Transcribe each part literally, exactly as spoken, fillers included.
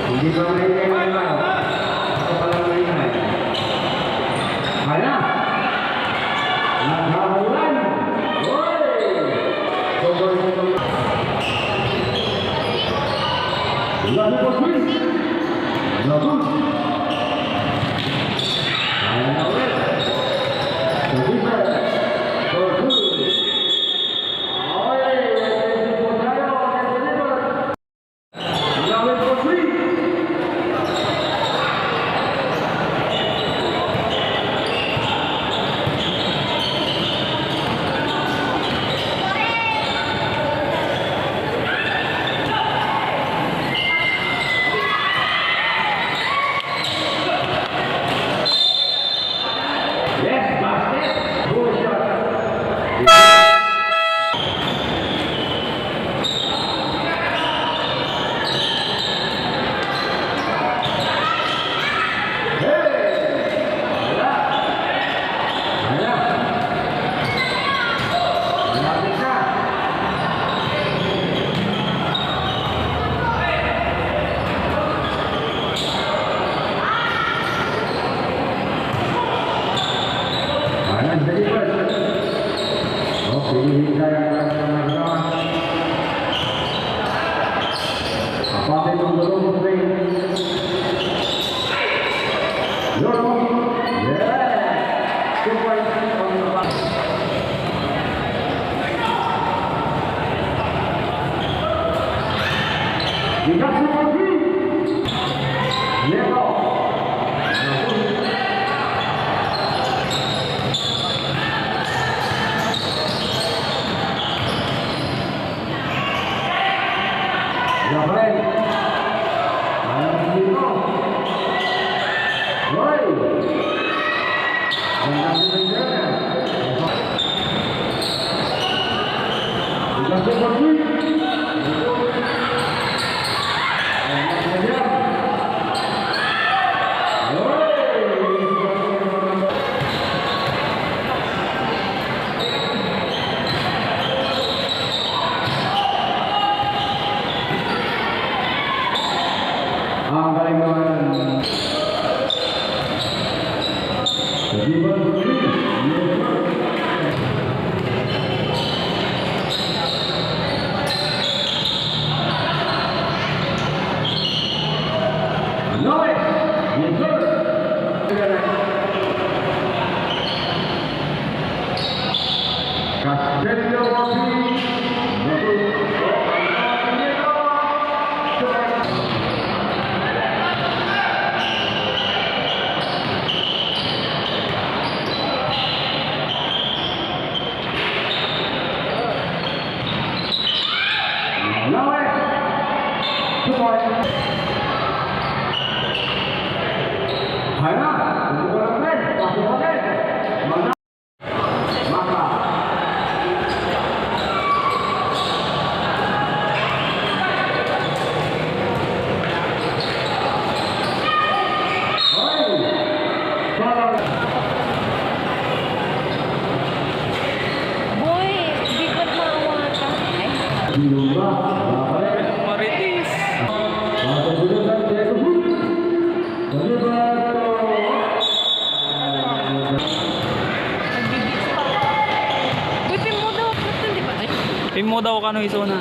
Hindi pa maingay na lang. Ako pa lang maingay. Kaya! Nagkakaroon! Hoy! Sobrang, sobrang. Lagi po, Chris! Lagun! Kaya na ulit! Sa defense! For good! Hoy! Offensive po tayo! Offensive po! Yes, basket. Good shot. Hey! Wala. Wala. Malapit na. Ayan, deliver. Okay, hindi kaya ng mga. Apatid ang dalawang play. Yun. Yeah. Two points on the box. Ang galing naman. Castillo Ortiz. Kaya, hindi ko lang rin. Ako pa rin. Mana-, maka. Hoy! Para. Boy, di ka maawa ka. Ay. Marites. Nagbibits pa. Uy, pinmudaw ako dun, di ba? Ay. Pinmudaw ka no isuna.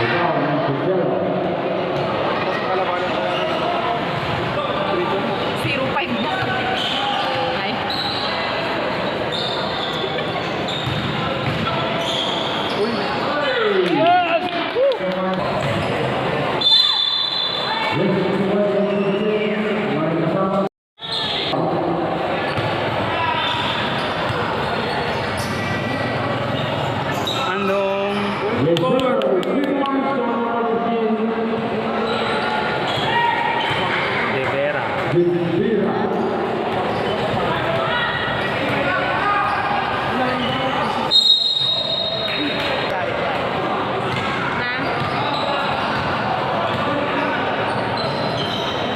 Wala kasi kami court, walang pagpraktisan. Zero five na. Ay. Andong Cor Rivera.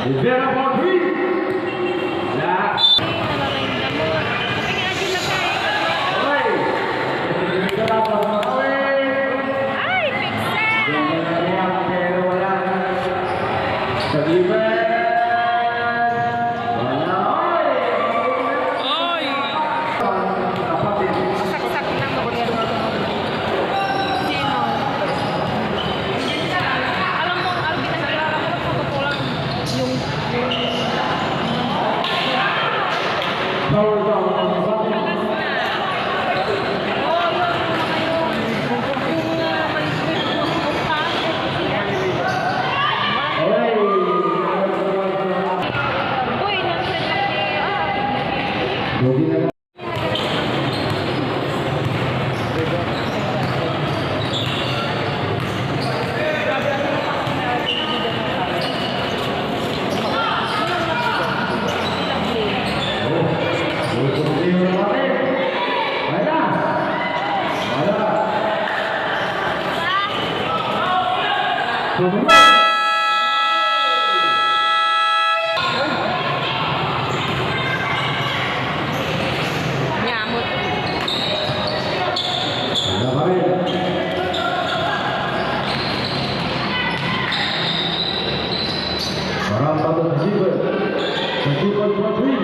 Rivera for three. Yeah. Ay, pigsa! Pero wala. Sa defense. Wala. Ay! Ay! Saksak lang. Sino? Alam mo, Alvin, ang kilala ko, sa totoo lang, yung, yung, Uy, nagsasak eh. Ah. Nyamot. Para sa Jiber. Sa Jiber Quadrin.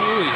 Uy.